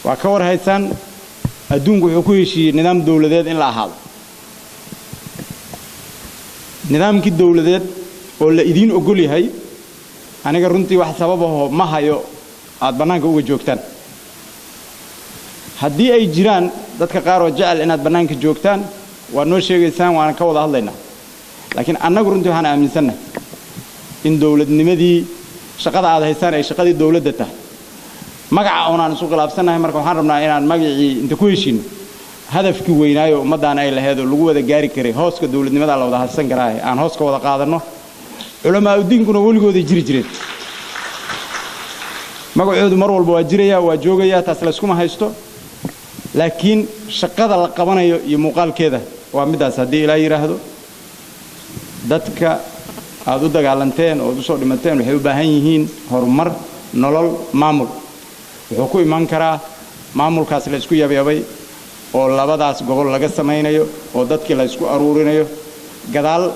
Waa ka war haysaan, adduunku wuxuu ku heshiiyey nidaam dowladeed in la ahaado. Nidaamkii dowladeed oo la idiin ogol yahay, aniga runtii wax sababahoo ma hayo aad bannaanka uga joogtaan. Haddii ay jiraan dadka qaar oo jecel inaad bannaanka joogtaan, waad noo sheegaysaan, waana ka wada hadlaynaa. Laakiin annagu runtii waxaan aaminsannahay in dowladnimadii shaqada aad haysaan ay shaqadii dowladda tahay, magaca oonaan isu khilaafsannahay. Marka waxaan rabnaa inaan magacii inta ku heshiinno, hadafkii weynaayo ummaddaana ay lahayd oo lagu wada gaari karay hooska dowladnimadaa la wada hadsan karaaye, aan hoos ka wada qaadanno. Culamaa udiinkuna weligooday jiri jireen, magacoodu mar walba waa jirayaa, waa joogayaa, taas layskuma haysto. Laakiin shaqada la qabanayo iyo muuqaalkeeda waa middaas. Haddii ilaa yidhaahdo, dadka aad u dagaalanteen ood u soo dhimateen waxay u baahan yihiin horumar, nolol, maamul. Wuxuu ku iman karaa maamulkaas la isku yabyabay oo labadaas gobol laga samaynayo oo dadkii la isku aruurinayo. Gadaal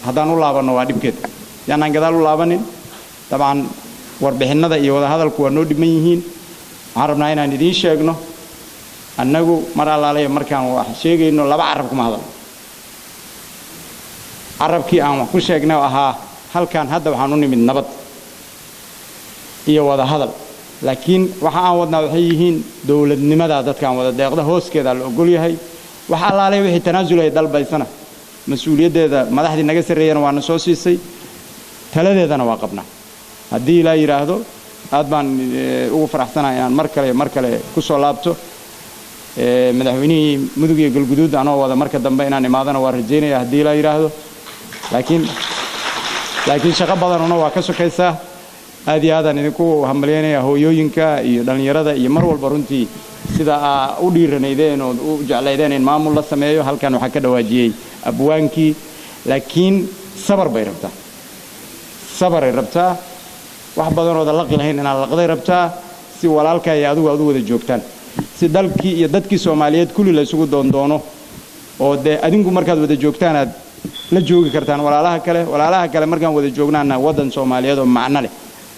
haddaan u laabanno waa dhibkeeda, yaanaan gadaal u laabanin. Dabcan warbixinnada iyo wadahadalku waa noo dhiman yihiin. Waxaan rabnaa inaan idiin sheegno, annagu mar allaalaya markaan wax sheegayno laba carab kuma hadalno. Carabkii aan wax ku sheegnay oo ahaa halkan hadda waxaan u nimid nabad iyo wada hadal, laakiin waxa aan wadnaa waxay yihiin dowladnimadaa dadkaan wada deeqda hooskeedaa la ogol yahay. Wax allaalay wixii tanaasulay dalbaysana, mas-uuliyaddeeda madaxdii naga sarreeyana waana soo siisay, taladeedana waa qabnaa. Haddii ilaa yidhaahdo, aad baan ugu faraxsanahay inaan mar kale mar kale ku soo laabto. Madaxweynihii Mudug iyo Galguduud anoo wada marka dambe inaan imaadana waa rajaynaya, haddii ilaa yidhaahdo. Laakiin shaqo badanuna waa ka sokaysaa. Aad iyo aadaan idinku hambalyaynaya, hooyooyinka iyo dhallinyarada iyo mar walba runtii sida aa u dhiiranaydeen ood u jeclaydeen in maamul la sameeyo. Halkan waxaa ka dhawaajiyey abwaankii, laakiin sabar bay rabtaa, sabaray rabtaa, wax badanooda laqi lahayn inaad laqday rabtaa, si walaalkaa iyo adigu aad u wada joogtaan, si dalkii iyo dadkii Soomaaliyeed kulli la isugu doondoono, oo dee adinku markaad wada joogtaan aad la joogi kartaan walaalaha kale, walaalaha kale markaan wada joognaana waddan Soomaaliyeed oo macno leh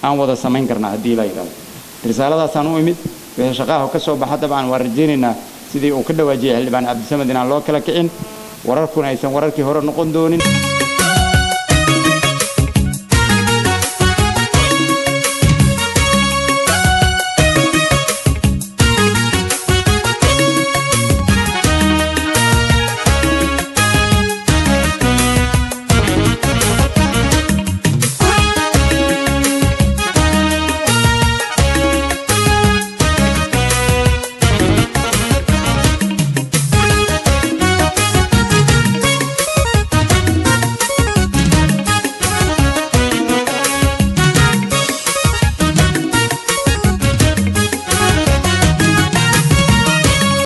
aan wada samayn karnaa, haddii la yidhahdo. Risaaladaasaan u imid. Wixii shaqaha ka soo baxa, dabcan waan rajaynaynaa sidii uu ka dhawaajiyey xildhibaan Cabdisamed inaan loo kala kicin, wararkuna aysan wararkii hore noqon doonin.